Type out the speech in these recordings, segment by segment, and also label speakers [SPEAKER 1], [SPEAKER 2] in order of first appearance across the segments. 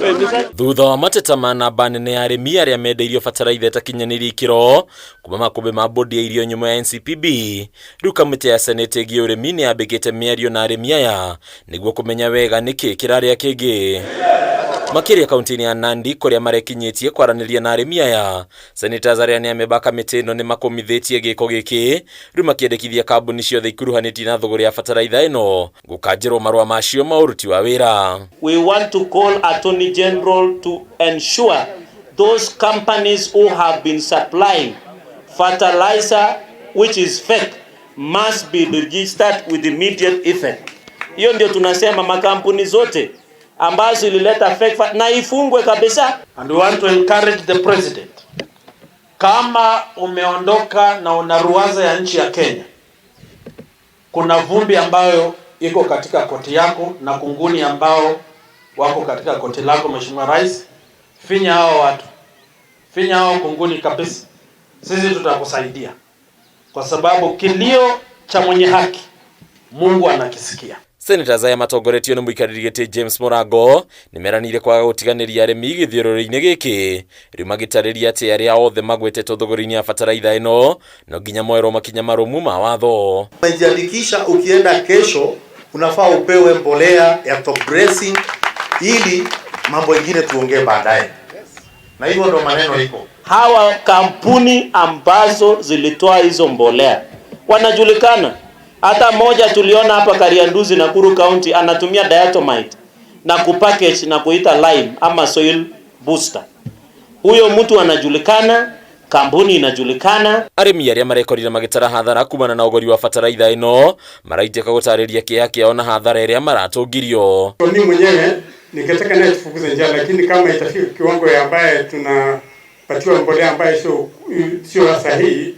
[SPEAKER 1] Thutha wa mateta ma namba nene ya arĩmi arĩa mendeirio bataraitha ĩtakinyanĩirie ikĩro kuma makũmbĩ ma bodi ya irio nyũmũ ya NCPB, rĩu kamĩtĩ ya senate ĩgiĩ ũrĩmi nĩ yambĩkĩte mĩario na arĩmi aya nĩguo kũmenya wega nĩkĩ kĩrarĩa kĩngĩ. Makĩria kaunti-inĩ ya Nandi kũrĩa marekinyĩtie kwaranĩria na arĩmi aya. Senators arĩa nĩ amemba a kamĩtĩ ĩno nĩ makũmithĩtie gĩko gĩkĩ rĩu makĩendekithia kambuni ciothe ikuruhanĩtie na thũgũrĩ ya bataraitha ĩno gũkanjĩrwo marũa macio ma ũruti wa wĩra.
[SPEAKER 2] We want to call Attorney General to ensure those companies who have been supplying fertilizer which is fake must be registered with immediate effect. Hiyo ndio tunasema makampuni zote ambazo ilileta fake na ifungwe kabisa.
[SPEAKER 3] And we want to encourage the president, kama umeondoka na una ruwaza ya nchi ya Kenya, kuna vumbi ambayo iko katika koti yako na kunguni ambao wako katika koti lako, Mheshimiwa Rais, finya hao watu, finya hao kunguni kabisa. Sisi tutakusaidia kwa sababu kilio cha mwenye haki Mungu anakisikia.
[SPEAKER 1] Senators aya matongoretio nĩ mũikarĩri gĩtĩ James Mũrango nĩ meranĩire kwaga gũtiganĩria arĩmi gĩthiũrũrĩ-inĩ gĩkĩ, rĩu magĩtarĩria atĩ arĩa othe magwetetwo thũgũrĩ-inĩ ya bataraitha ĩno no nginya moerwo makinya marũmu ma watho.
[SPEAKER 4] Umejiandikisha, ukienda kesho unafaa upewe mbolea ya top dressing ili mambo ingine tuongee baadaye, na hivyo ndo maneno iko.
[SPEAKER 2] Hawa kampuni ambazo zilitoa hizo mbolea wanajulikana. Hata moja tuliona hapa Kariandusi, Nakuru County, anatumia diatomite na kupackage na kuita lime ama soil booster. Huyo mtu anajulikana, kampuni inajulikana.
[SPEAKER 1] Arĩmi arĩa marekorire magĩtara hathara kumana na ũgũri wa bataraitha ĩno maraitĩka gũtarĩria kĩeha kĩao na hathara ĩrĩa maratũngirio.
[SPEAKER 5] Mimi mwenyewe ningetaka naye tufukuze njaa, lakini kama itafika kiwango ya ambaye tunapatiwa mbolea ambaye sio sahihi,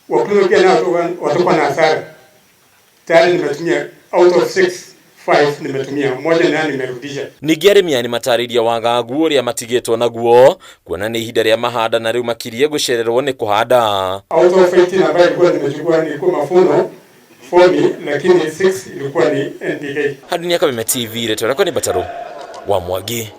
[SPEAKER 5] wakulima pia nao watakuwa na hasara. Tayari nimetumia out of 6 5 nimetumia moja na nimerudisha.
[SPEAKER 1] Ningĩ arĩmi aya nĩ matarĩirie wagagu ũrĩa matigĩtwo naguo kuona nĩ ihinda rĩa mahanda na rĩu makirie gũcererwo nĩ kũhanda.
[SPEAKER 5] Out of 18 ambayo ilikuwa nimechukua nilikuwa mafuno 4, lakini 6 ilikuwa ni NPK.
[SPEAKER 1] Hadi ni Kameme TV, rĩtwa rĩakwa nĩ Mbatarũ wa Mwangi.